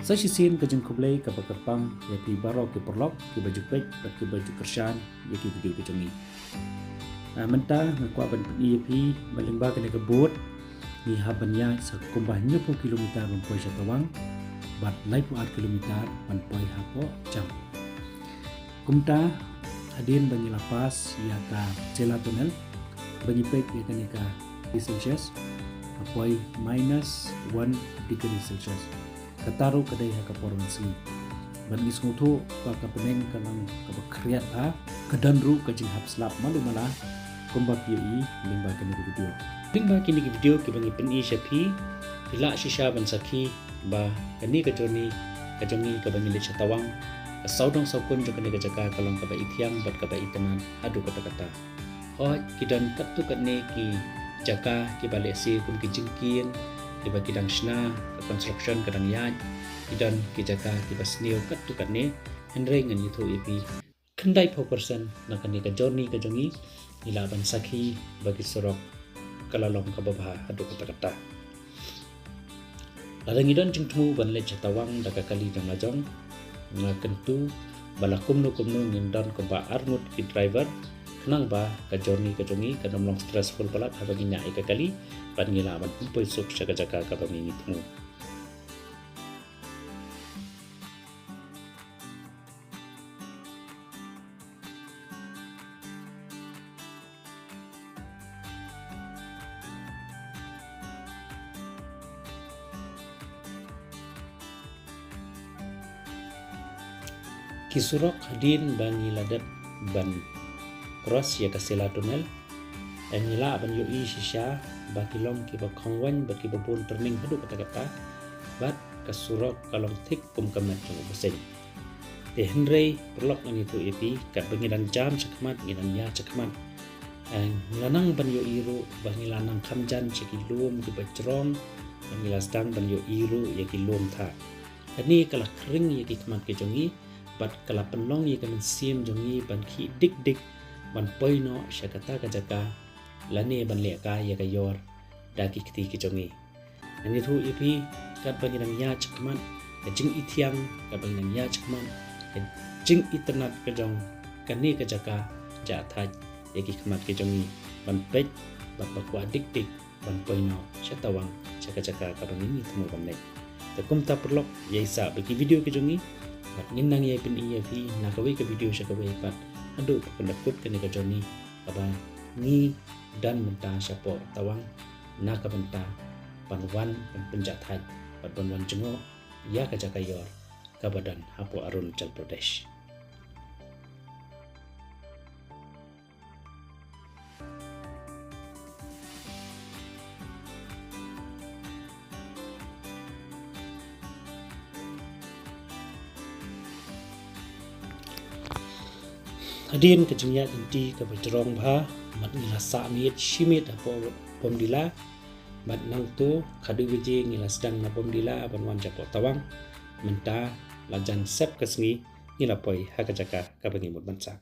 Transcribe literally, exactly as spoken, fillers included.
Sa shisien ka jingkhublei kaba kyrpang ïa phi baroh ki paralok kiba ju peit bad kiba ju kyrshan ïa ki video ka jong ngi. Ah, mynta nga kwah ban pyni ïa phi ba lyngba kane ka board ngi hap ban ïaid sa kumba hynñiewphew kilometer ban poi sha Tawang bad laiphew ar kilometer ban poi hapoh Jam. Kumta hadien ba ngi la pass ïa ka Sela Tunnel ba ngi peit ïa kane ka degree Celsius, ka poi minus one degree Celsius. Kata ruh ka dei ha ka por mynsngi. Bad ngi sngewthuh ba ka bneng ka long kaba khriat bha, ka don ruh ka jinghap slap malu mala kumba phi ïohi lyngba kane ka video. Lyngba kine ki video kiba ngi pyni sha phi, phi lah shisha ban sakhi ba kane ka journey ka jong ngi kaba ngi leit sha Tawang, ka sawdong sawkun jong kane ka jaka ka long kaba ithiang bad kaba itynnad haduh katta katta. Hooid, ki don katto katne ki jaka kiba lehse kum ki jingkieng kiba ki dang shna, ka construction ka dang ïaid, ki don ki jaka kiba sniew katto katne, hynrei ngan ïathuh ïa phi, khyndaiphew percent na kane ka journey ka jong ngi ngi lah ban sakhi ba ki surok ka la long kaba bha haduh katta katta. Lada ngi don jingthmu ban leit sha Tawang da ka kali jong la jong, nga kyntu ba la kumno kumno ngin don kumba arngut ki driver, khnang ba ka journey ka jong ngi kan ym long stressful palat haba ngi ñiah ïa ka kali, bad ngi lah ban pynpoi suk sha ka jaka kaba ngi ngi thmu. Ki surok hadien ba ngi la dep ban cross ïa ka Sela Tunnel, ngi lah ban ïohi shisha ba ki long kiba khongwaiñ bad kiba bun turning haduh katta katta, bad ka surok ka long thik kum ka met jong u bseiñ. Te hynrei paralok, ngan ïathuh ïa phi, katba ngi dang jam shakhmat, ngi dang ïaid shakhmat, eh, ngi la nang ban ïohi ruh ba ngi la nang kham jan sha ki lum kiba jrong, bad ngi la sdang ban ïohi ruh ïa ki lum thah. Kane ka la khring ïa ki khmat ki jong ngi bad ka la pynlong ïa ka mynsiem jong ngi ban khih dik dik ban poi noh sha kata ka jaka lane ban leh kai ïa ka ïor da ki kti ki jong ngi. Ngan ïathuh ïa phi, katba ngi dang ïaid shakhmat, ka jingithiang, katba ngi dang ïaid shakhmat, ka jingitynnad ka jong kane ka jaka, jah thait ïa ki khmat ki jong ngi ban peit bad ba kwah dik dik ban poi noh sha Tawang, sha ka jaka kaba ngi ngi thmu ban leit. Te kumta paralok, ïa i sah ba ki video ki jong ngi, bad ngin nang ïai pyni ïa phi na kawei ka video sha kawei pat, haduh ba kan da kut kane ka journey kaba ngi don mynta shapoh Tawang, na ka bynta ban wan ban pynjah thait bad ban wan jngoh ïa ka jaka ïor kaba don hapoh Arunachal Pradesh. Hadien ka jingïaid lynti kaba jrong bha, bad ngi la sah miet shi miet hapoh Bomdila, bad nangta khatwei baje ngi la sdang na Bomdila ban wan shapoh Tawang. Mynta la jan sep ka sngi, ngi la poi ha ka jaka kaba ngi mut ban sah.